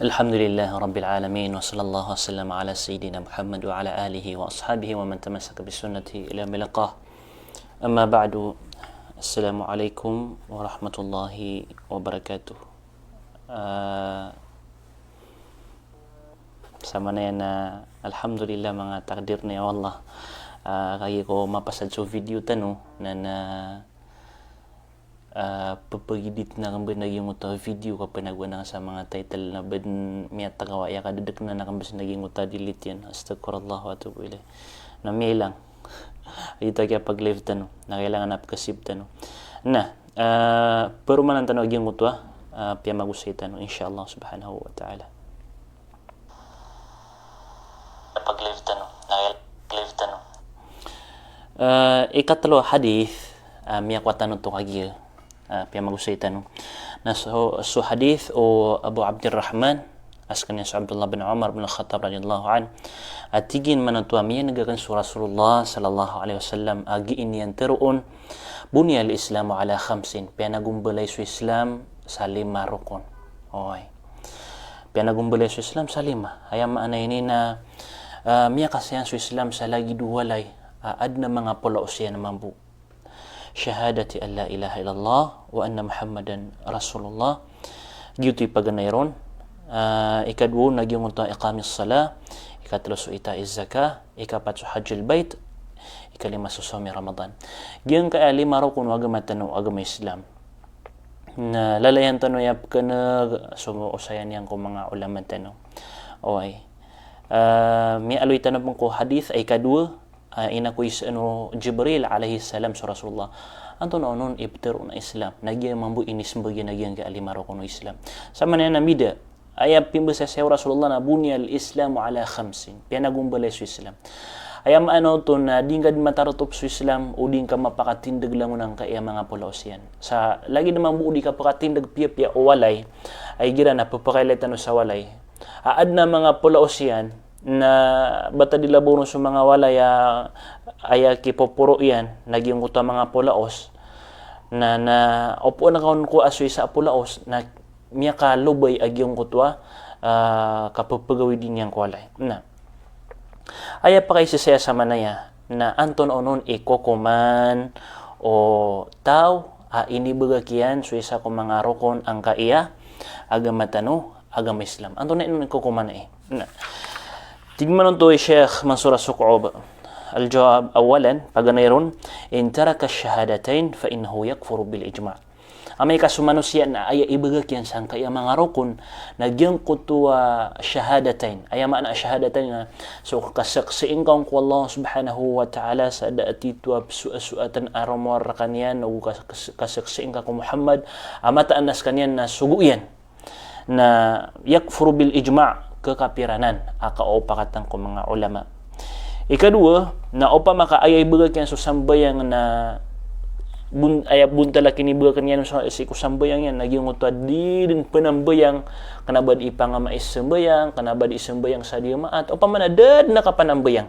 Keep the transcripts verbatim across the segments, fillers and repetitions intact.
Alhamdulillahi Rabbil Alamin, wa sallallahu wa sallam ala Sayyidina Muhammad wa ala alihi wa ashabihi wa man tamassaka bi sunnatihi ila yawmil liqa. Amma ba'du. Assalamu alaikum warahmatullahi wabarakatuh. Ah, samanaya na, alhamdulillah, manga takdir na o Allah. Ah, kagiya ko mapasad so video tano, na, na, ah, pepegidit na kemben lagi ngoto a video ka penagoan sa manga title na beden miyatagawa iya ka dedek na kemben lagi ngoto a delete iyan. Astaghfirullah wa atubu ilaih. Na miyailang. Ito kiya pag-live tano. Na kailangan a pekesib tano. Na, ah, peromanan tano lagi ngoto a, ah, piyamagosay tano, insha Allah subhanahu wa ta'ala. Pag-live tano. Na pag-live tano. Ah, ikatelo a hadith, ah, miyakowa tano oto kagiya, ah, piyamagosay tano. Na so, so hadith o Abu Abdirrahman, a sekaniyan so Abdullah bin Umar bin Khattab radiyallahu anhu. A tig iyan manoto a miyaneg aken so Rasulullah sallallahu alaihi wasallam a giya niyan teroon, "Buniyal Islamu ala khamsin." Piyanagombalay so Islam sa lima rokon. Oway. Piyanagombalay so Islam sa lima. Aya maana ini na, ah, miyakasayan so Islam sa lagid o walay a aden a manga polaos iyan mambo. Shahadati an la ilaha illallah wa anna Muhammadan Rasulullah. Giyoto i paganay ron. Ah, ikadowa na giyangkoto a iqamis salah. Ikatelo so ita'iz zakah. Ikapat so hajjul bait. Ikalima so sawmi Ramadan. Giyangkaya lima rokon o agama tano, agama Islam. Na lalayan tano iya pekeneg, so osayan iyan ko manga ulama tano. Oway. Ah, miyaaloy tano pen ko hadith a ikadowa, ah, inakoy sii o Jibril alayhis salam so Rasulullah, antonaa onon i petero a Islam? Na giya mambo inisembag iyan a giyangkaya lima rokon o Islam. Samanaya na mida, aya pimbasasaya o Rasulullah na buniyal Islamu ala khamsin. Piyanagombalay so Islam. Aya maana oto na di ngka den mataratop so Islam o di ngka mapakatindeg langon angkaya manga polaos iyan. Sa lagid mambo o di kapakatindeg piyapiya o walay, a igira na pepakailay tano sa walay a aden a manga polaos iyan, na bata di labaw ron so manga walay a aya kipoporo iyan, na giyangkoto a manga polaos, na, na opoon ka on ko a so isa a polaos, na miyakalobay a giyangkoto a, ah, kapepegawidi niyan ko walay. Na aya pakaisasaya samanaya, na antonaa onon i kokoman o taw a inibegak iyan so isa ko manga rokon angkaya agama tano, agama Islam. Antonaa onon i kokoman ai? Na, tig manoto i Sheikh Mansur As-Suqub, al-jawab, awalan, paganay ron, in taraka shahadatain fa innahu yakfuru bil ijma'. Amay ka so manosiya na aya ibegak iyan sangkaya manga rokon na giyangkoto a shahadatain. Aya maana a shahadatain na so kasaksii ngka ko Allah subhanahu wa ta'ala sa da a tito a pesoasoatan a rowar rekaniyan, ago kas-, kas-, kasaksii ngka ko Muhammad a mataan a sekaniyan na sogo iyan. Na yakfuru bil ijma', kekapiran anan a kaopakatan ko manga ulama. Ikadowa, na opama ka aya ibegak iyan so sambayang na bon-, aya bontal a kinibegak iyan so, sii ko sambayang iyan, na giyangkoto a di den penambayang, kena ba di ipangama i sambayang, kena ba di sambayang sa di maat, opama na da den a kapanambayang.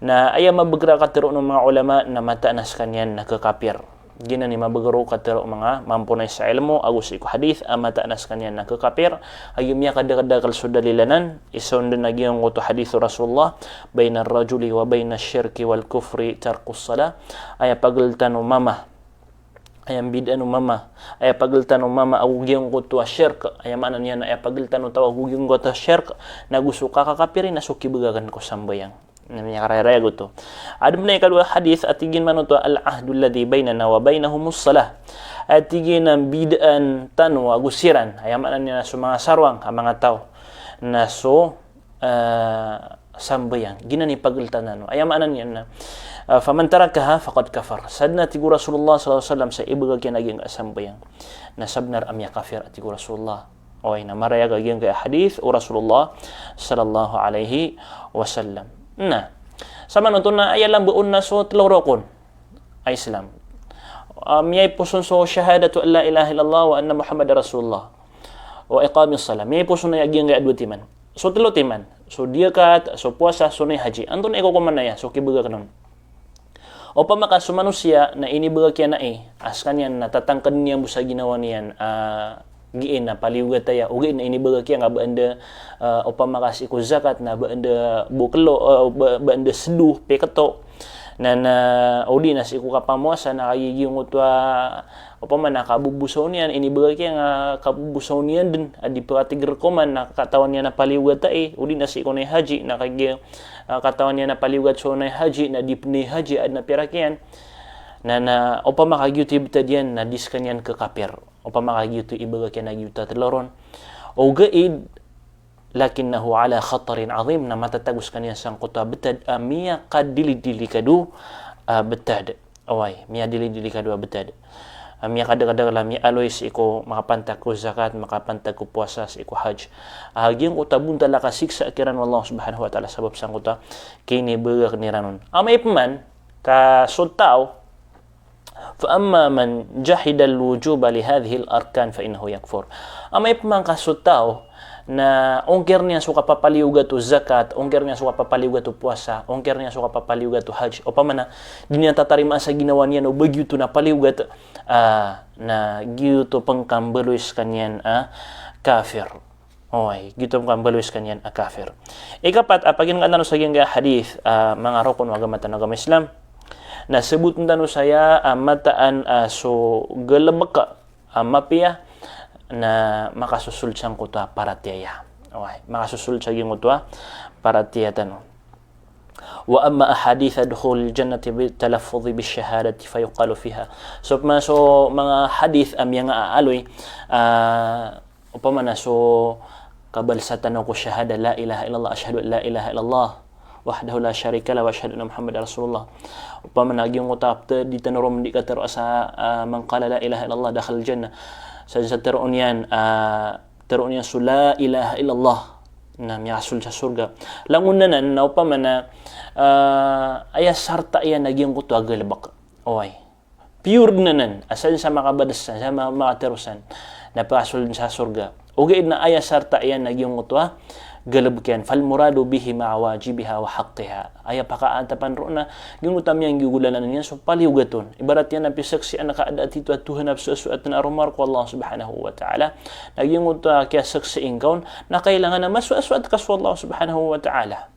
Na aya mabegr a katero o manga ulama na mataan a sekaniyan na kekapir. Giyanan i mabegr o katero o manga mamponay sa ilmo ago sii ko hadith a mataan a sekaniyan na kekapir. Aya miyakadakdakel so dalil anan, isa on den a giyangkoto hadith o Rasulullah, "Bainar rajuli wa bainash shirki wal kufri tarkus salah." Aya pageltan o mama, aya mbidaan o mama, aya pageltan o mama ago giyangkoto a shirk. Aya maana niyan na aya pageltan o taw ago giyangkoto a shirk, na go so kakakapiri na so kibegaken ko sambayang. Na miyakarayrayag oto. Aden pen a ikadowa a hadith a tig iyan manoto a, "Al-ahdul ladhi bainana wa bainahumus salah." A tig iyan a mbidaan tano ago siran, aya maana niyan na so manga sarowang a manga taw, na so, eh, sambayang. Giyanan i pageltan tano. Aya maana niyan na, eh, "Faman tarakaha faqad kafar." Sa den a tig o Rasulullah sallallahu alaihi wasallam sa ibegak iyan a giyangkaya sambayang, na sabenar a miyakafir, a tig o Rasulullah. Oway, na marayag a giyangkaya hadith o Rasulullah sallallahu alaihi wasallam. Na, samanoto na aya lambaon na so telo rokon a Islam. Ah, miyaipos on so shahadatu an la ilaha illallah wa anna Muhammadar Rasulullah. Wa iqamis salah. Miyaipos on a giyangkaya dowa timan. So telo timan. So diyakat, so powasa, so nay haji. Antonaa i kokoman aya, so kibegaken on. Opama ka so manosiya na inibegak iyan ai a sekaniyan na tatangkeden iyan bo sa ginawa niyan, ah, Giya na paliyogat aya, ogaid na inibagak iyan ka ba anda, ah, opama ka sii ko zakat na ba anda bokelo, ah, ba, ba anda sedo, piketo. Na, na, odi na sii ko kapamowasa na kagiya giyangkoto a, opama na kabobosaw niyan, inibagak iyan ka kabobosaw niyan den, a di pekatig rekoman na katawan iyan a paliyogat aya, odi na sii ko nay haji, na kagiya, ah, katawan iyan a paliyogat so nay haji, na di pen nay haji, aden a pirak iyan. Na, na, opama ka giyoto i betad iyan, na di sekaniyan kekapir. Opama ka giyoto i ibagak iyan a giyoto a telo ron. Ogaid, lakinnahu ala khatarin azim, na matatago sekaniyan sangkoto a betad, a miyakadilidilikado, a betad. Oway, miyadilidilikado a betad. A miyakadakadakl a miyaaloy sii ko makapantag ko zakat, makapantag ko powasa, sii ko hajj. A giyangkoto a bontal a kasiksa kiran o Allah subhanahu wa ta'ala sabap sangkoto a kinibagak iran on. Amay peman, ka so taw, Fa amma man jahidal wujuba li hadhihil arkan fa innahu yakfur. Amay peman ka so taw na ongkir niyan so kapapaliyogat o zakat, ongkir niyan so kapapaliyogat o powasa, ongkir niyan so kapapaliyogat o hajj. Opama na di niyan tatarimaa sa ginawa niyan o ba giyoto na paliyogat, ah, na giyoto pen kambaloy sekaniyan a kafir. Oway, giyoto pen kambaloy sekaniyan a kafir. Ikapat, a pagin'gan tano sa giyangkaya a hadith, a manga rokon o agama tano a agama Islam. Na seboten tano saya, a mataan, a so galebek a mapiya, na makasosold sangkoto a paratiyaya. Oway, makasosold sa giyangkoto a paratiyaya tano. Wa amma ahadithu dukhulil jannati bit talaffuzi bish shahadati fa yuqalu fiha. So, ma-, so manga hadith a miyangaaloy, a, opama na so kabalsa tano ko shahada la ilaha illallah, ashhadu an la ilaha illallah wahdahu la sharika lah wa ashhadu anna Muhammadar Rasulullah. Opama na giyangkoto a pte-, di tano ron di katero a sa, a, man qala la ilaha illallah dakhalal jannah. Sa, sa teroon iyan, a, teroon iyan so la ilaha illallah, na miyasold sa sorga. Langon anan na opama na, a, aya sarta iyan na giyangkoto a galebek. Oway. Pure anan, asal sa makabades san, sa ma-, makatero san, na pekasold sa sorga. Ogaid na aya sarta iyan na giyangkoto a galebek iyan. Fal muradu bihi ma'a wajibiha wa haqqiha. Aya pakaantapan roo na giyangkoto a miyanggigolalan iyan so paliyogat on. Ibarat iyan na pisaksian ka a da a tito a Tuhan a pesoasoat na a roma ko Allah subhanahu wa ta'ala. Na giyangkoto a kiyasaksi ingka on, na kailangan a masoasoat ka so Allah subhanahu wa ta'ala.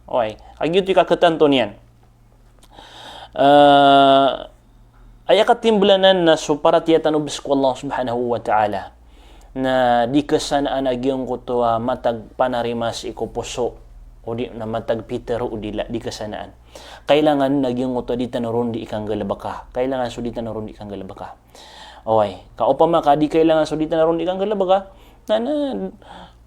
Oway, a giyoto i kaketanto niyan. A, aya katimbel anan na so paratiyaya tano bes ko Allah subhanahu wa ta'ala na di kasanaan a giyangkoto a matag panarima sii ko poso, odi na matag pitero o dila, di kasanaan. Kailangan na giyangkoto a di tano ron di ikanggalebeka. Kailangan so di tano ron di ikanggalebeka. Oway, ka opama ka di kailangan so di tano ron di ikanggalebeka, na, na,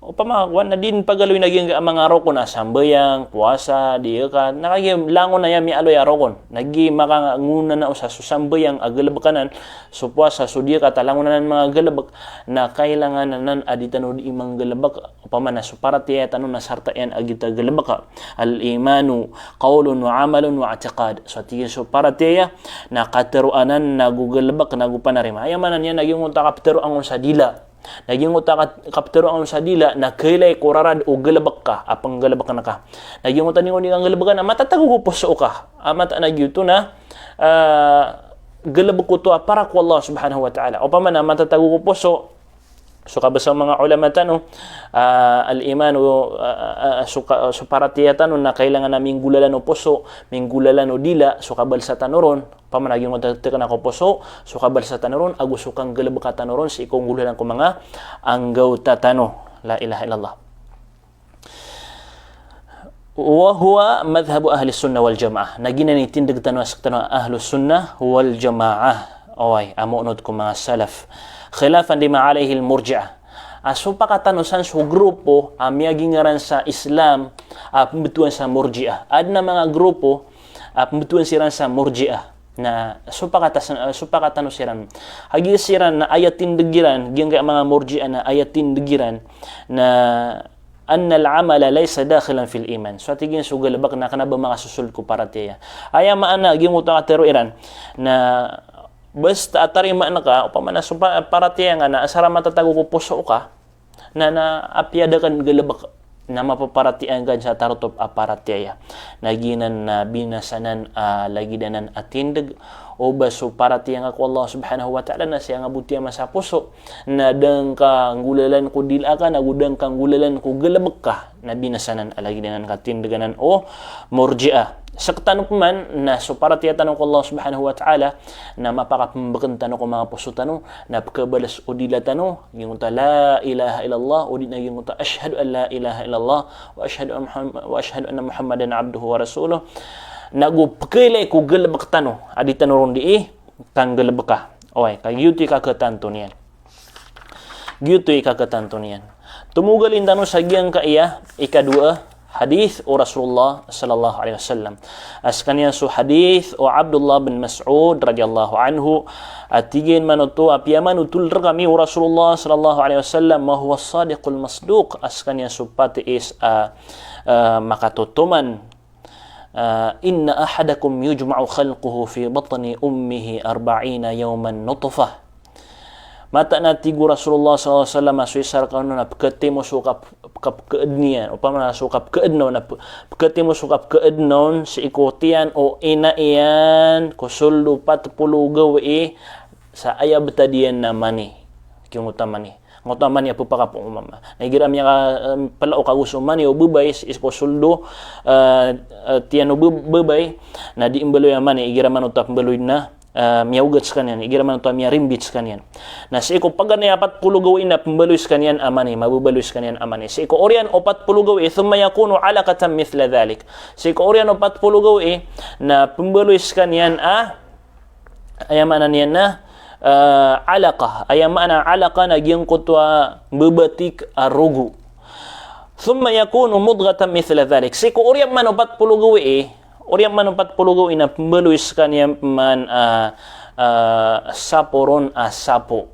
opama, wan na di pagaloy na giyangkai a manga rokon a sambayang, powasa, di ka, na kagiya langon aya miyaaloy a rokon. Na giya makangonana o sa so sambayang a galebek anan, so powasa, so di ka, ta langon anan manga galebek, na kailangan anan a di tano di manggalebek, opama na so paratiyaya tano na sarta iyan a giyoto a galebek. Al imanu qawlun wa amalun wa i'tiqad. So tig iyan so paratiyaya na katero anan nago galebek nago panarima. Aya maana niyan na giyangkoto a kapetero angkoto sa dila. Na giyangkoto a kat-, kapetero angkoto sa dila, na kailay ko rarad o galebek ka, a penggalebek na ka. Na giyangkoto a di ngka di kanggalebeka na matatago ko poso ka. A mataan a giyoto na, a, galebek oto a para ko Allah subhanahu wa ta'ala. Opama na matatago ko poso, so kabasa o manga ulama tano, a, al imanu, a, a, a, so ka-, so paratiyaya tano na kailangan a minggolalan o poso, minggolalan o dila, so kabalsa tano ron, opama na giyangkoto a tekena ko poso, so kabalsa tano ron, ago so kanggalebeka tano ron, sii ko nggolalan ko manga anggawta tano. La ilaha illallah. Wa huwa madhhabu ahlis sunnah wal jamaah. Na giyanan i tindeg tano a sektano a ahlus sunnah wal jamaah. Oway, a moonot ko manga salaf. Khilafan lima alaihil murji'ah. A sopakatan o san so grupo a miyagingaran sa Islam a pembetowan sa Murji'ah. Aden a manga grupo a pembetowan siran sa Murji'ah. Na sopakata-, sopakatan o siran. Kagiya siran na aya tindeg iran, giyangkai a manga Murji'ah na aya tindeg iran na annal amala laysa dakhilan fil iman. So a tig iyan so galebek na kena ba makasosold ko paratiyaya. Aya maana giyangkoto a katero iran na basta a tarimaan ka, opama na so pa-, paratiyaya nga na asar a matatago ko poso ka, na, na apiya da ken galebek. na mapaparatiyaya ngka sa tarotop a paratiyaya. Na giyanan na binasa anan a lagid anan a tindg, o ba so paratiyaya ngka ko Allah subhanahu wa ta'ala na siyangabotiyaya masa poso, na da ngka nggolalan ko dila ka, na go da ngka nggolalan ko galbk ka, na binasa anan a lagid anan ka tindg anan o Murji'ah. Sktano pman na so paratiyaya tano ko Allah subhanahu wa ta'ala na mapakapmbkn tano ko manga poso tano, na pkhabalas o dila tano, giyangkoto a la ilaha illallah, odi na giyangkoto a ashhadu an la ilaha illallah, wa ashhadu an Muhammad, wa ashhadu anna Muhammadan abduhu wa rasuluh. Na go pkhailay ko galbk tano, a di tano ron dii kanggalbka. Oway, ka giyoto i kakhatanto niyan. Giyoto i kakhatanto niyan. Tomogalin tano sa giyangkaya ikadowa hadith o Rasulullah sallallahu alaihi wasallam. A skaniyan so hadith o Abdullah bin Mas'ud radhiyallahu anhu, a tig iyan manoto a piyamanothol rkami o Rasulullah sallallahu alaihi wasallam, wa huwa sadiqul masduq, a skaniyan so patiis a, a, makatotoman. A, inna ahadakum yujma'u khalquhu fi batni ummihi arba'ina yawman nutfah. Mataan a tig o Rasulullah sallallahu alaihi wasallam a so isa rkano na pkhatimo so kap-, kapkhaadn iyan, opama na so kapkhaadn on, na p-, pkhatimo so kapkhaadn on sii ko tiyan o ina iyan ko sold o pat polo gawii sa aya btad iyan na mani. Giyangkoto a mani. Giyangkoto a mani a pphakapoon, opama. Na igira miyaka, em, pla o kago so mani o babay, sii ko sold o, eh, eh, tiyan o b-, babay, na di mbaloy a mani, igira manoto a pmbaloy na, eh, miyaogat skaniyan, igira manoto a miyarimbit skaniyan. Na sii ko paganay a pat polo gawii na pmbaloy skaniyan a mani, mababaloy skaniyan a mani. Sii ko oriyan o pat polo gawii, thumma yakunu alaqatan mithla dhalik. Sii ko oriyan o pat polo gawii, na pmbaloy skaniyan a, aya maana niyan na, eh, alaqah. Aya maana alaqah na giyangkoto a mbabatik a rogo. Thumma yakunu mudghatan mithla dhalik. Sii ko oriyan man o pat polo gawii, oriyan man o pat polo gawii na pmbaloy skaniyan pman a, a, sapo ron a sapo.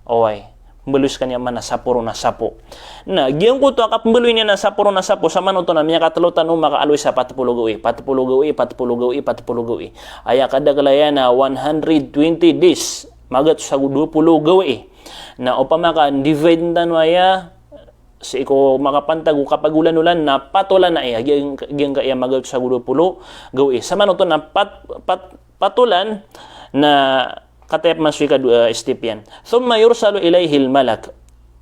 Oway. Pmbaloy skaniyan man a sapo ron a sapo. Na giyangkoto a kapmbaloy niyan a sapo ron a sapo, samanoto na miyakatlo tano makaaloy sa pat polo gawii, pat polo gawii, pat polo gawii, pat polo gawii. Aya kadakl aya na one hundred twenty days. Magatos ago dowa polo gawii. Na opama ka divide tano aya, sii ko makapantag o kapagolanolan na pat olan aya, giyang-, giyangkaya magatos ago dowa polo gawii. Samanoto na pat, pat, pat olan na kataya pman so ikadowa, eh, step iyan. Thumma yursalu ilaihil malak.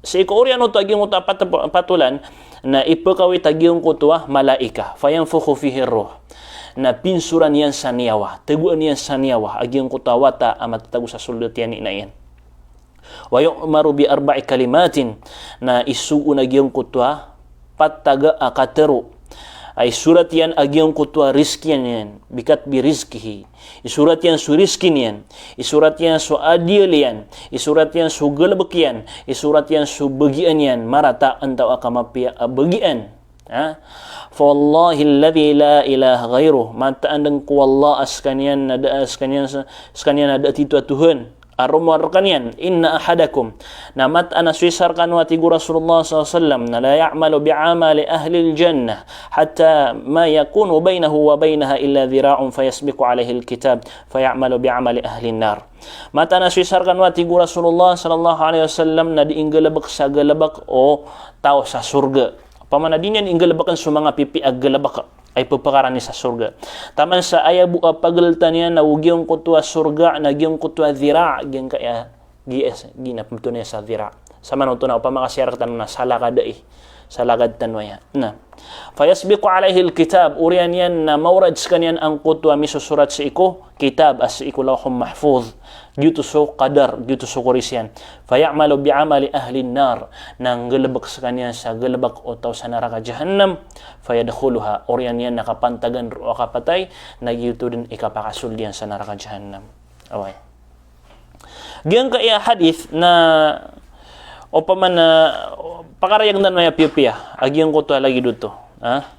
Sii ko oriyan oto a giyangkoto a pat, pat olan, na ipkhawit a giyangkoto a malaika. Fayanfukhu fihir ruh. Na pinsoran iyan sa niyawa, tagoan iyan sa niyawa a giyangkoto a wata a matatago sa sold o tiyan i ina iyan. Wa yu'maru bi arba'i kalimatin. Na isogo on a giyangkoto a pat taga a katharo. A isorat iyan a giyangkoto a rizki niyan, bi katbi rizkihi. Isorat iyan so rizki niyan, isorat iyan so adiyal iyan, isorat iyan so galbk iyan, isorat iyan so bagian iyan, marata antawaa ka mapiya a bagian. Ha? Fa wallahi alladhi la ilaha ghairuh. Mataan dn ko Allah a skaniyan na da, a skaniyan, skaniyan na da tito a Tuhan a rowar rkaniyan, inna ahadakum. Na mataan a so isa rkano a tig o Rasulullah sallallahu alaihi wasallam, na la ya'malu bi amali ahlil jannah, hatta ma yakunu bainahu wa bainaha illa dhira'un fayasbiqu alaihil kitab, faya'malu bi amali ahlin nar. Mataan a so isa rkano a tig o Rasulullah sallallahu alaihi wasallam na di inggalbk sa galbk o taw sa sorga. Opama na di niyan inggalbkn so manga pipiya a galbk a ipphakaran iyan sa sorga. Taman sa aya bo a pagltan iyan na o giyangkoto a sorga na giyangkoto a dhira', giyangkaya, giya, giya na pmbtowan iyan sa dhira'. Samanoto na opama ka siya rktano na salakad i. Salakad tano aya. Na. Fayasbiqu alaihil kitab, oriyan iyan na maorad skaniyan angkoto a misosorat sii ko kitab a sii ko Lawhul Mahfuz. Giyoto so qadar, giyoto so koris iyan. Faya'malu bi amali ahlin nar, na nggalbk skaniyan sa galbk o taw sa naraka jahannam. Fayadkhuluha, oriyan iyan na kapantagan roo a kapatay, na giyoto dn i kapakasold iyan sa naraka jahannam. Oway. Giyangkaya hadith na opama na pakarayag tano aya piyapiya a giyangkoto a lagid oto. Ha?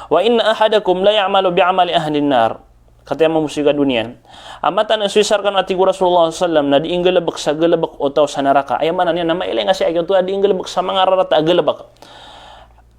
Wa inna ahadakum la ya'malu bi amali ahlin nar. Kataya mambo so ikadowa niyan. A mataan a so isa rkano a tig o Rasulullah sallallahu alaihi wasallam na di inggalbk sa galbk o taw sa naraka. Aya maana niyan na mailay nga siya a giyoto a di inggalbk sa manga rarata a galbk.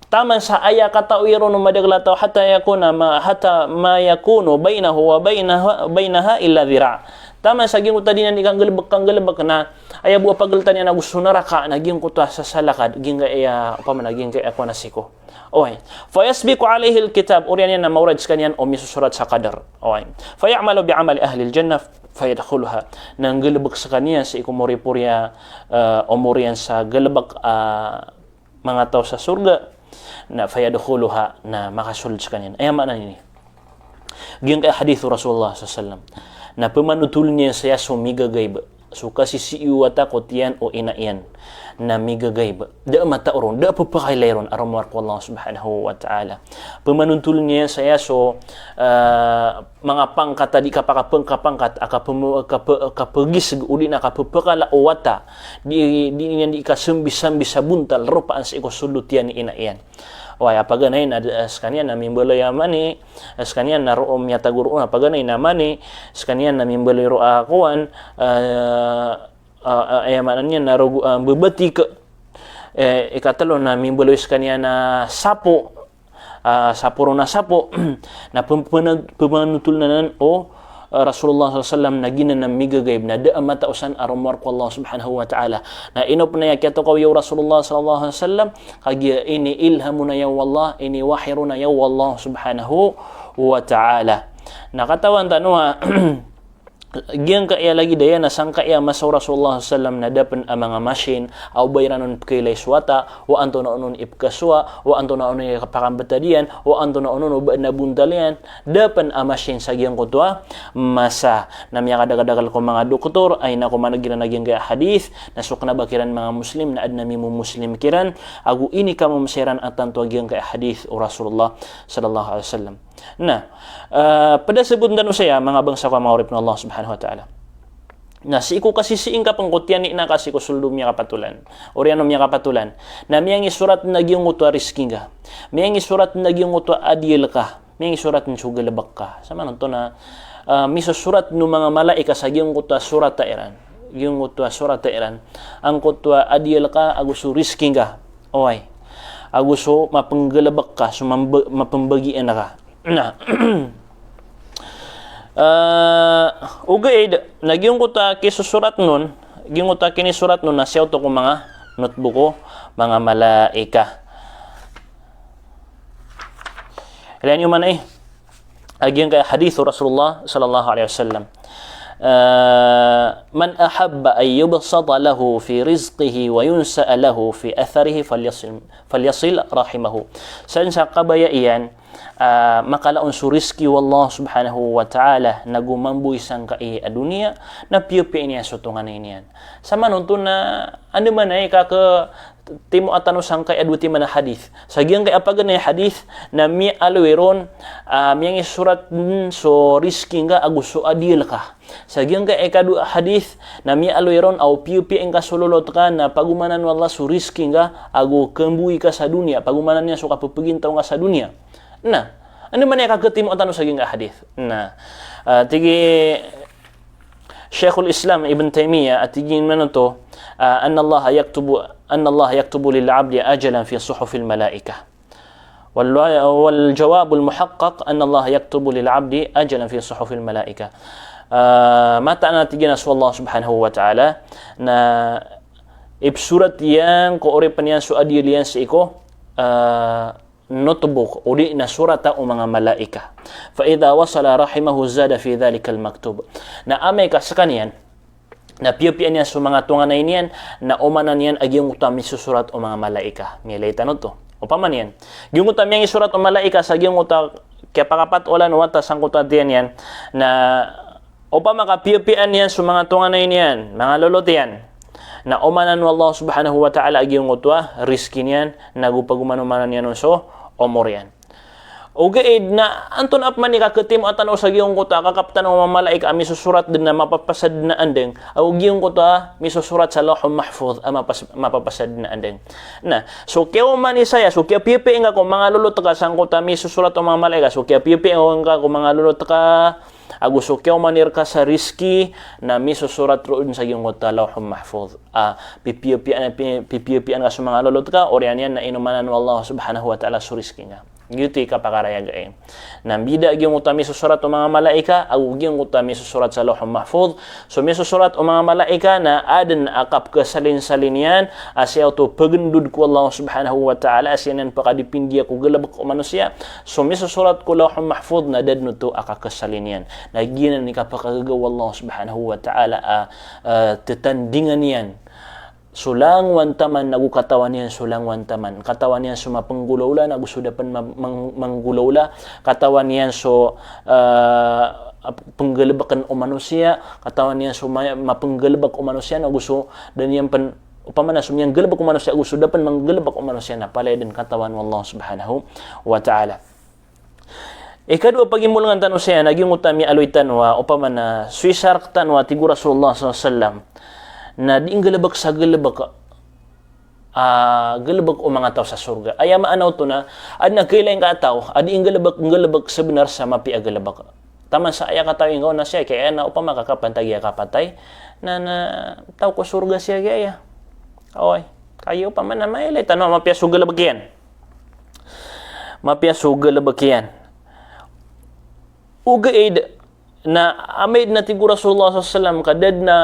Taman sa aya katawi ron o madakl a taw hatta yakuna ma, hatta ma yakunu bainahu wa bainaha, bainaha illa dhira'. Taman sa giyangkoto a di niyan di kanggalebek, kanggalebek na aya bo a pageltan iyan ago so naraka na giyangkoto a sasalakad, giyangkaya, opama na giyangkaya kowan a siko. Oway. Fayasbiqu alayhil kitab, oriyan iyan na maorad sekaniyan o misosorat sa kadar. Oway. Faya'malu bi amali ahlil jannah fayadkhuluha. Na nggalebek sekaniyan sii ko moripori a, eh, omor iyan sa galebek, eh, manga taw sa sorga, na fayadkhuluha, na makasold sekaniyan. Aya maana niyan. Giyangkaya hadith o Rasulullah sallallahu alaihi wasallam. Na pemanotol niyan saya so migagaib. So kasisii o wata ko tiyan o ina iyan. Na migagaib. Da a matao ron, da a pepakailay ron, a rowar ko Allah subhanahu wa ta'ala. Pemanotol niyan saya so, eh, manga pangkat a di kapakapeng-, kapangkat, a kapem-, kape-, kapegiseg, odi na kapepakala o wata. Di, di niyan di kasembi-sembi sa bontal, ropaan sii ko sold o tiyan i ina iyan. Oway, a paganay na, eh, sekaniyan na mimbaloy a mani, eh, sekaniyan na roo miyatago roo, a paganay na mani, sekaniyan na mimbaloy roo a kowan, eh, eh, eh, aya maana niyan na rogo, eh, bebetik, eh, ikatelo na mimbaloy sekaniyan na sapo, ah, sapo ron a sapo, na pem-, pena-, pemanotol anan o, ah, Rasulullah sallallahu alaihi wasallam na giyanan a migagaib, na da a matao san a rowar ko Allah subhanahu wa ta'ala. Na ino pen aya kiyatokawi o Rasulullah sallallahu alaihi wasallam, kagiya ini ilham ron aya o Allah, ini wahi ron aya o Allah subhanahu wa ta'ala. Na katawan tano a, giyangkaya lagid aya na sangkaya masa o Rasulullah sallallahu alaihi wasallam na da pen a manga machine a o ba iran on pekailay so wata, o antonaa onon i pekasowa, o antonaa onon i kapakambetad iyan, o antonaa onon o ba na bontal iyan, da pen a machine sa giyangkoto a masa. Na miyakadakadakel ko manga doktor, ay na ko maneg iran a giyangkaya hadith, na so kena ba kiran manga Muslim, na aden a mimo-Muslim kiran, ago ini kamomosay ran a tanto a giyangkaya hadith o Rasulullah sallallahu alaihi wasallam. Na, eh, ped a sebot tano saya, manga bangsa ko a manga oripen o Allah subhanahu wa ta'ala. Na sii ko kasisii ngka pen ko tiyan i ina ka sii ko sold o miyakapatolan. Oriyan o miyakapatolan. Na miyangisorat na giyangkoto a rizki ngka. Miyangisorat na giyangkoto a adiyel ka. Miyangisorat na so galebek ka. Samanan to na, eh, misosorat o manga malaikat sa giyangkoto a sorata iran. Giyangkoto a sorata iran. Angkoto a adiyel ka ago so rizki ngka. Oway. Ago so mapenggalebek ka, so mambe-, mapembagian ka. Na, eh, ogaid na giyangkoto a kisosorat on, giyangkoto a kinisorat on na siyaoto ko manga notebook o manga malaikat. Ilaya niyo man, eh, a giyangkaya hadith o Rasulullah sallallahu alaihi wasallam. Eh, "Man ahabba an yubsata lahu fi rizqihi wa yunsa'a lahu fi atharihi falyasil, falyasil rahimahu." San sa kabaya iyan, ah, makala on so rizki o Allah subhanahu wa ta'ala, na go mambo i sangkai a doniya, na piyapiya niyan so tonganay niyan. Samanan to na, anda man aya kaketimoa tano sangkai a dowa timan a hadith. Sa giyangkai a paganay a hadith, na miyaaloy ron, ah, miyangisorat, mm, so rizki ngka ago so adiyel ka. Sa giyangkai a ikadowa a hadith, na miyaaloy ron a o piyapiya ngka so lolot ka, na pagomanan o Allah so rizki ngka, ago kamboy ka sa doniya, pagomanan iyan so kapepegintaw ngka sa doniya. Na, anda man aya kaketimoa tano sa giyangkai a hadith. Na, ah, tig i Shaykhul Islam Ibn Taymiyyah, a tig iyan man oto, ah, "Annallaha yaktubu, annallaha yaktubu lil abdi ajalan fi suhufil malaikah." Wal, wal jawabul muhaqqaq, "Annallaha yaktubu lil abdi ajalan fi suhufil malaikah." Ah, mataan a tig iyan a so Allah subhanahu wa ta'ala, na ipsorat iyan ko oripen iyan so adiyel iyan sii ko, ah, notebook, odi na sorata o manga malaikat. Fa idha wasala rahimahu zada fi dhalikal maktub. Na amay ka sekaniyan, na piyapiya niyan so manga tonganay niyan, na omanan iyan a giyangkoto a misosorat o manga malaikat. Miyailay tano oto. Opama niyan, giyangkoto a miyangisorat o malaikat sa giyangkoto a kiyapakapatolan o wata sangkoto a tiyan iyan, na opama ka piyapiyaan iyan so manga tonganay niyan, manga lolot iyan, na omanan o Allah subhanahu wa ta'ala a giyangkoto a rizki niyan, na go pagoman-omanan iyan on so omor iyan. Ogaid na antonaa pman i kaketimoa tano sa giyangkoto a kakaptan o manga malaikat a misosorat den na mapapasad na andeng, ago giyangkoto a misosorat sa Lawhul Mahfuz a mapas-, mapapasad na andeng. Na, so kiyaomani saya, so kiyapiyapiya ngka ko manga lolot ka sangkoto a misosorat o manga malaikat, so kiyapiyapiya ngka ko manga lolot ka, ago so kiyaomani rka sa rizki, na misosorat roo den sa giyangkoto a Lawhul Mahfuz. Ah, pipiyapiya, pi-, pipiyapiyaan ka so manga lolot ka, oriyan iyan na inomanan o Allah subhanahu wa ta'ala so rizki ngka. Giyoto i kapakarayag ai. Na mbida giyangkoto a misosorat o manga malaika ago giyangkoto a misosorat sa Lawhul Mahfuz. So misosorat o manga malaika na aden a kapkasalin-salin iyan a sii oto pegndod ko Allah Subhanahu wa Ta'ala, a sii niyan pakadipindiya ko galebek o manosiya. So misosorat ko Lawhul Mahfuz na da den oto a kakasalin iyan. Na giyanan i kapakagaga o Allah Subhanahu wa Ta'ala a, a, tetandingan iyan so langowan taman ago katawan iyan so langowan taman. Katawan iyan so mapenggolawla na ago so da pen ma-, mang-, manggolawla. Katawan iyan so, ah, penggalebeken o manosiya. Katawan iyan so ma-, mapenggalebek o manosiya na ago so da niyan pen, opama na so miyanggalebek o manosiya ago so da pen manggalebek o manosiya na palaya den katawan o Allah Subhanahu wa Ta'ala. Ikadowa a pagimbolengan tano saya na giyangkoto a miyaaloy tano a opama na so isa rektano a tig o Rasulullah sallallahu alaihi wasallam na di nggalebek sa galebek, ah, galebek o manga taw sa sorga. Aya maana oto na aden a kailay ngka a taw a di nggalebek, nggalebek sebenar sa mapiya a galebek. Taman sa aya katawi ngka on na siya kaya na opama ka kapantagi a kapatay na, na taw ko sorga siya kaya. Oway. Kagiya opama na mailay tano a mapiya so galebek iyan. Mapiya so galebek iyan. Ogaid na amay den a tig o Rasulullah sallallahu alaihi wasallam ka da den a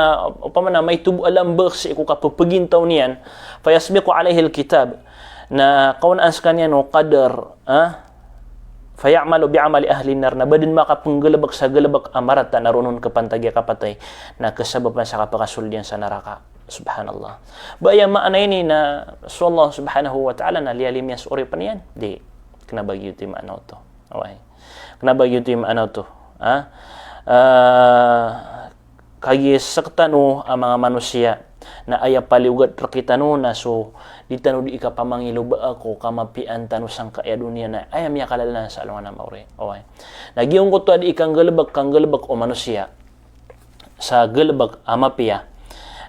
opama na maito bo a lambek sii ko kapepegintaw niyan, fayasbiqu alaihil kitab, na kaonaan sekaniyan o qadar, ah, faya'malu bi'amali ahlin nar, na ba den makapenggalebek sa galebek a marata na roo on kepantagi a kapatay, na kesabapan sa kapakasold iyan sa naraka. Subhanallah. Ba aya maana ini na so Allah Subhanahu wa Ta'ala na liyalim iyan so oripen iyan? Di. Kena ba giyoto i maana oto. Oway. Kena ba giyoto i maana oto. Ha? Ah, kagiya sektano a manga manosiya na aya paliyogat rekitano na so di tano di ikapamangiloba ko kamapiyaan tano sangkai a doniya na aya miyakalalanan sa alongan a maori. Oway. Na giyangkoto a di ikanggalebek, kanggalebek o manosiya sa galebek a mapiya.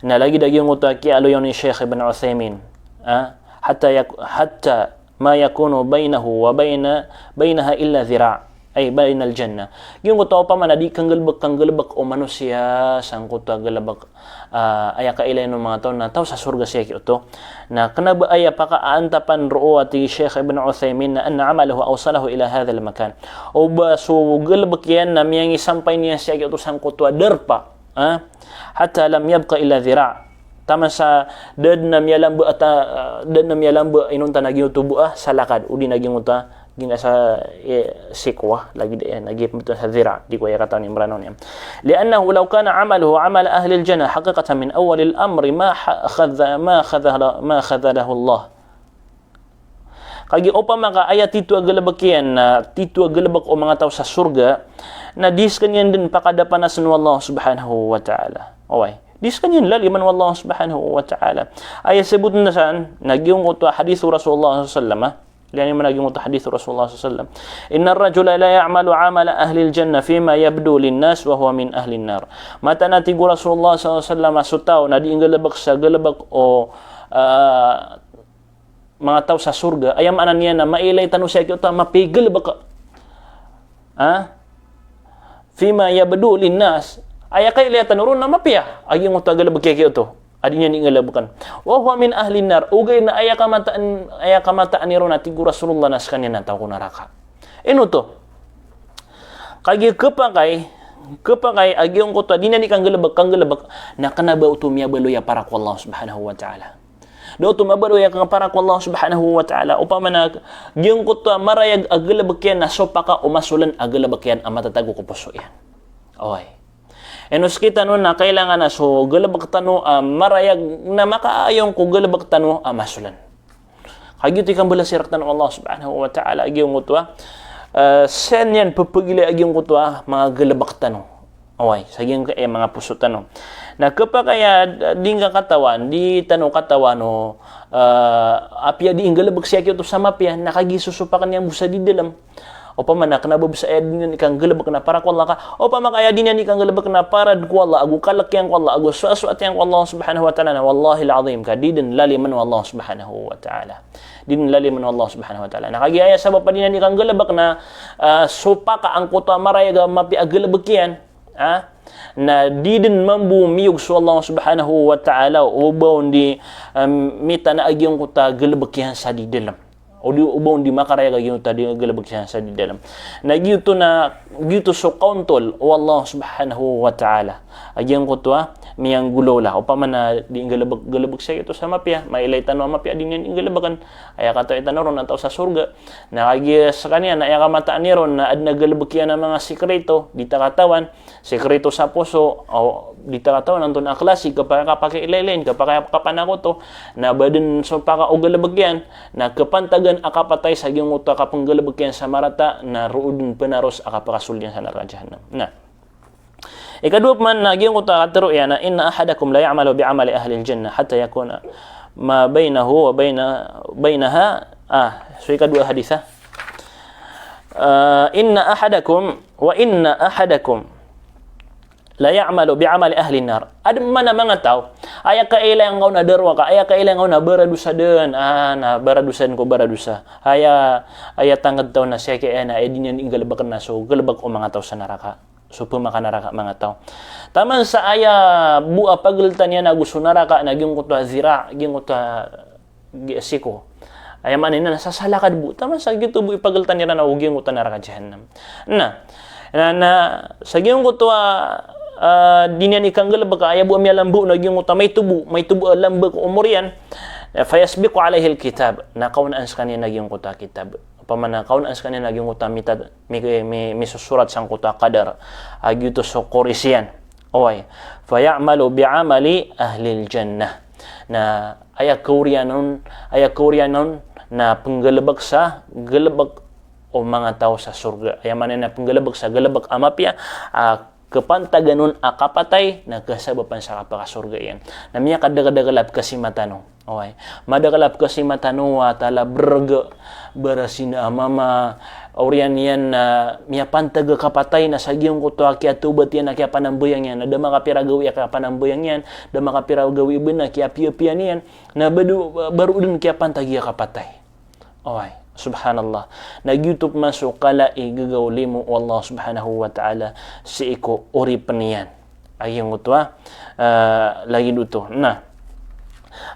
Na lagid a giyangkoto a kiyaaloyon i Sheikh Ibn Uthaymin, ah, hatta yak-, hatta ma yakunu bainahu wa baina, bainaha illa dhira', ay bainal jannah. Giyangkoto a opama na di kanggalebek, kanggalebek o manosiya sangkoto a galebek, ah, aya kailay o manga taw na taw sa sorga siya giyoto. Na kena ba aya pakaantapan roo a tig i Sheikh Ibn Uthaymin na anna amalahu awsalahu ila hadhal makan. O ba so galebek iyan na miyangisampay niyan siya giyoto sangkoto a darpa. Ha? Hatta lam yabqa illa dhira'. Taman sa da den a miyalamba a ta-, da den a miyalamba inonta na giyoto bo a salakad. O di na giyoto a giyangkai sa, eh, siko a, lagid, eh, na giyoto sa dhira', di ko aya katawan i Imran on iyan. Li'annahu law kana amaluhu amala ahlil jannah haqiqatan min awwalil amri ma ha-, khadha-, ma khadha-, ma khadhalahu Allah. Kagiya opama ka aya tito a galebek iyan na tito a galebek o manga taw sa sorga, na di sekaniyan den pakadapanasen o Allah Subhanahu wa Ta'ala. Oway. Di sekaniyan laliman o Allah Subhanahu wa Ta'ala. Aya sebot na san, na giyangkoto a hadith o Rasulullah sallallahu alaihi wasallam, ah. Liyan iman a giyangkoto a hadith o Rasulullah sallallahu alaihi wasallam. Innar rajula la ya'malu amala ahlil jannah fima yabdu linnas wa huwa min ahlin nar. Mataan a tig o Rasulullah sallallahu alaihi wasallam, so taw na di nggalebek sa galebek o, ah, manga taw sa sorga, aya maana niyan na mailay tano siya giyoto a mapiya i galebek. Ha? Fima yabdu linnas. Aya kailaya tano ron na mapiya a giyangkoto a galebek iyan giyoto a di niyan di nggalebeken. Wa huwa min ahlin nar. Ogaid na aya kamataan, aya kamataan iron a tig o Rasulullah na sekaniyan na taw ko naraka. Ino oto? Kagiya kepakay, kepakay a giyangkoto a di niyan di kanggalebek, kanggalebek, na kena ba oto miyabaloy a para ko Allah Subhanahu wa Ta'ala. Da oto mabaloy a para ko Allah Subhanahu wa Ta'ala. Opama na giyangkoto a marayag a galebek iyan na sopaka o masolen a galebek iyan a matatago ko poso iyan. Oway. Ino sekitano na kailangan a so galebek tano a marayag na makaayon ko galebek tano a masolen. Kagiya oto i kambalasi rektano o Allah Subhanahu wa Ta'ala a giyangkoto a, eh, sen iyan pepegilay a giyangkoto a manga galebek tano. Oway, sa giyangkai a manga poso tano. Na kepakay a di ngka katawan, di tano katawan o, eh, apiya di nggalebek siya giyoto sa mapiya, na kagiya sosopaken iyan bo sa di dalem. Opama na kena ba bes a aya di niyan di kanggalebek na para ko Allah ka. Opama ka aya di niyan di kanggalebek na para ko Allah, ago kalek iyan ko Allah, ago soasoat iyan ko Allah Subhanahu wa Ta'ala na wallahil azim ka di den lalimen o Allah Subhanahu wa Ta'ala. Di den lalimen o Allah Subhanahu wa Ta'ala. Na kagiya aya sabap a di niyan di kanggalebek na, ah, sopaka angkoto a marayag a mapiya a galebek iyan. Ah, na di den mambo miyog so Allah Subhanahu wa Ta'ala o ba on di, em, mitana a giyangkoto a galebek iyan sa di dalem. O di, o ba on di makarayag a giyoto a di nggalbk iyan sa di dalam. Na giyoto na, giyoto so kaontol o Allah subhanahu wa ta'ala a giyangkoto a miyanggolawla. Opama na di nggalbk, galbk sa giyoto sa mapiya, mailay tano a mapiya a di niyan nggalbkn. Aya katawi tano ron a taw sa sorga. Na kagiya skaniyan na aya kamataan iron na adn a galbk iyan a manga sikrito, di ta katawan, sikrito sa poso, o di ta katawan antonaa a klasi, kapakay, kapakailaylayin, kapakay, kapanakoto, na ba dn so pakaogalbk iyan, na kapantagan a kapatay sa giyangkoto a kapnggalbk iyan sa marata, na roo dn pnaros a kapakasold iyan sa naraka jahannam. Na ikadowa pman na giyangkoto a katharo iyan na, "Inna ahadakum la ya'malu bi amali ahlil jannah hatta yakuna ma bainahu wa baina, bainaha," ah, so ikadowa a hadith, ah. Ah, "Inna ahadakum, wa inna ahadakum la ya'malu bi amali ahlin nar." Adn man a manga taw, aya kailangan ka on a darowaka, aya kailangan ka on a baradosa dn, ah, na baradosa dn ko baradosa. Aya, aya tangkd taw na sii ki aya na, aya di niyan nggalbkn na so galbk o manga taw sa naraka. So pmakanaraka a manga taw. Taman sa aya bo a pagltan iyan ago so naraka na giyangkoto a zira, giyangkoto a gi-, siko. Aya maana niyan na sasalakad bo. Taman sa giyoto bo i pagltan iran ago giyangkoto a naraka jahannam. Na, na, na, sa giyangkoto a, ah, di niyan ikanggalbk a aya bo a miyalambo na giyangkoto a maito bo, maito bo a lamba ko omor iyan. Eh, fayasbiqu alaihil kitab. Na kaonaan skaniyan a giyangkoto a kitab. Opama na kaonaan skaniyan a giyangkoto a mita-, mi-, mi-, misosorat sangkoto a qadar a giyoto so koris iyan. Oway. Faya'malu bi amali ahlil jannah. Na aya kaoriyan on, aya kaoriyan on na pnggalbk sa galbk o manga taw sa sorga. Aya maana na pnggalbk sa galbk a mapiya, ah, kapantagan on a kapatay, na kasabapan sa kapakasorga iyan. Na miyakadakdakl a pkhasima tano. Oway. Madakl a pkhasima tano a talabrg, barasina a mama, oriyan iyan na miyapantag a kapatay na sa giyangkoto a kiyatawbat iyan a kiyapanambayang iyan, na da makapira gawii a kiyapanambayang iyan, da makapira gawii bnar a kiyapiyapiya niyan, na bado, baro dn kiyapantagi a kapatay. Oway, subhanallah. Na giyoto pman so kala i gagaw limo o Allah subhanahu wa ta'ala sii ko oripn iyan. A giyangkoto a, eh, lagid oto. Na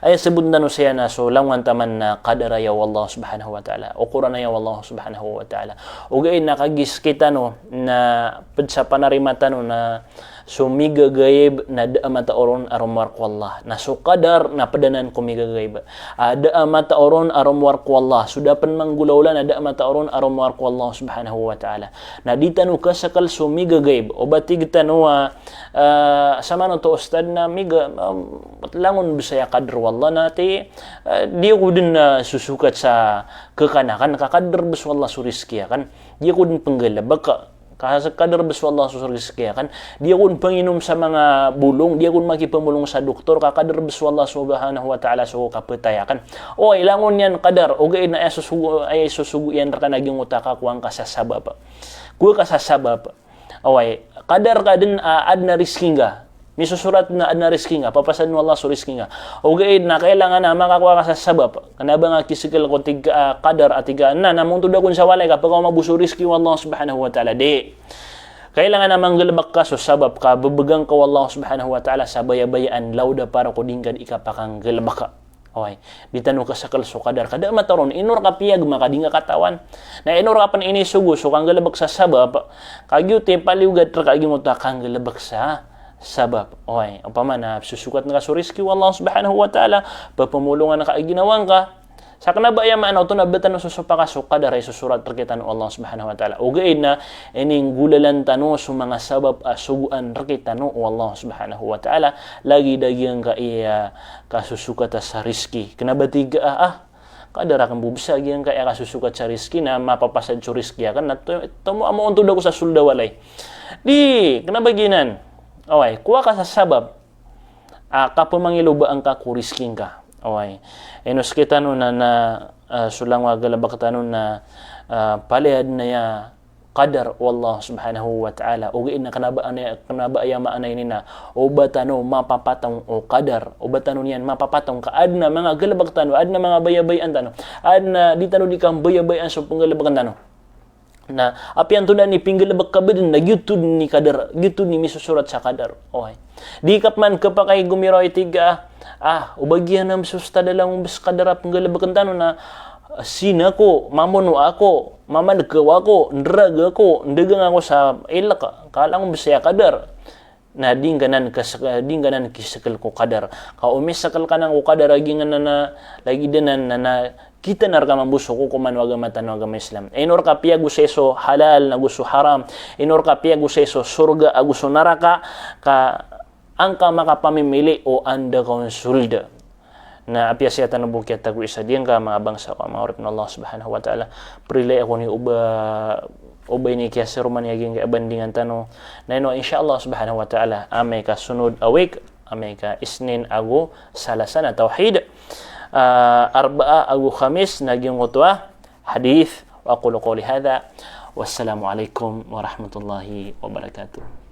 aya sabotn tano saya na so langowan taman na qadar aya o Allah subhanahu wa ta'ala. O Qur'an aya o Allah subhanahu wa ta'ala. Ogaid na kagiya skitano na pd sa panarima tano na so migagaib na da a matao ron a romowar ko Allah. Na so qadar na pd anan ko migagaib. Ah, da a matao ron a romowar ko Allah. So da pn manggolawla na da a matao ron a romowar ko Allah subhanahu wa ta'ala. Na di tano kasakl so migagaib. O ba tig tano a, ah, samanoto ustad na miga, um, langon bs aya qadar o Allah na ti, ah, di ako dn, ah, sosokat sa kakanakan, ka qadar bs o Allah so rizki akn. Di ako dn pnggalbk ka, ka qadar bs o Allah so rizki akn. Di ako dn panginom sa manga bolong, di ako dn makipamolong sa doktor, ka qadar bs o Allah subhanahu wa ta'ala so kapatay akn. Oway, langon iyan qadar, ogaid na aya sosogo, aya sosogo iyan rkano a giyangkoto a kakowa ngka sa sabap. Kowa ka sa sabap. Oway, qadar ka dn a adn a rizki ngka. Misosorat na adn a rizki ngka, papasad o Allah so rizki ngka. Ogaid na kailangan a makakowa ka sa sabap. Kna ba nga kiskl ko tig ka, ah, qadar a tig ka, na, na mongtod akon sa walay ka pkaoma bo so rizki o Allah subhanahu wa ta'ala. Di. Kailangan a manggalbk ka so sabap ka bbgan ka o Allah subhanahu wa ta'ala sa bayabayaan, lawd a para ko di ngka di kapakanggalbk ka. Oway, di tano kasakl so qadar ka da a matao ron, ino rka piyagma ka di ngka katawan. Na ino rka pn inisogo so kanggalbk sa sabap, ka giyoto i paliyogat rka a giyangkoto a kanggalbk sa sabap. Oway, opama na sosokat ngka so rizki o Allah subhanahu wa ta'ala, pphamolongan ka a ginawa ngka. Sa kna ba aya maana oto na ba tano sosopak a so qadar a isosorat rktano o Allah subhanahu wa ta'ala. Ogaid na ininggolalan tano so manga sabap a sogoan rktano o Allah subhanahu wa ta'ala, lagid a giyangkaya kasosokata sa rizki. Kna ba tig ka, ah, ah, qadar akn bo bs a giyangkaya kasosokat sa rizki na mapapasad so rizki akn na to-, tomo a mongtod ako sa sold a walay. Di, kna ba giyanan. Oway, kowa ka sa sabap a kapmangilobaan ka ko rizki ngka. Oway. Ino skitano na, na, ah, so langowan a galbk tano na, ah, palaya dn aya qadar o Allah subhanahu wa ta'ala. Ogaid na kna ba aya, kna ba aya maana ini na o ba tano mapapatong o qadar, o ba tano niyan mapapatong ka adn a manga galbk tano, adn a manga bayabayaan tano, adn a di tano di kambayabayaan so pnggalbkn tano. Na apiya antonaa i pinggalbk ka ba dn na giyoto dn i qadar, giyoto dn i misosorat sa qadar. Oway. Di ka pman khapakay gomiraw i tig ka, ah, o ba giyanan bs ustad a langon bs qadar a pnggalbkn tano na Sina ko, mamono ako, mamadkaw ako, ndrag ako, ndagang ako sa ilk, ka langon bs aya kadar. Na di ngka nan kas-, di ngka nan kisakl ko kadar. Ka o misakl ka nan ko kadar a giyangkanan na, lagid anan na, na, kita na rka mambo so kokoman o agama tano a agama Islam. Ino rka piyagosay so halal, nago so haram. Ino rka piyagosay so sorga, ago so naraka, ka an ka makapamimili o anda ka on sold. Na apiya sii tano bo kiyatago isa di ngka manga bangsa ko a manga oripn o Allah subhanahu wa ta'ala. Prilai ako ni o ba, o ba ini kiyasaroman iyan giyangkai a bandingan tano. Na ino, insha Allah subhanahu wa ta'ala, amay ka sonod a week, amay ka Isnin ago Salasa na tawhid. Ah, Arbaa ago Khamis na giyangkoto a hadith. Wa aqulu qawli hadha. Wassalamu alaikum warahmatullahi wabarakatuh.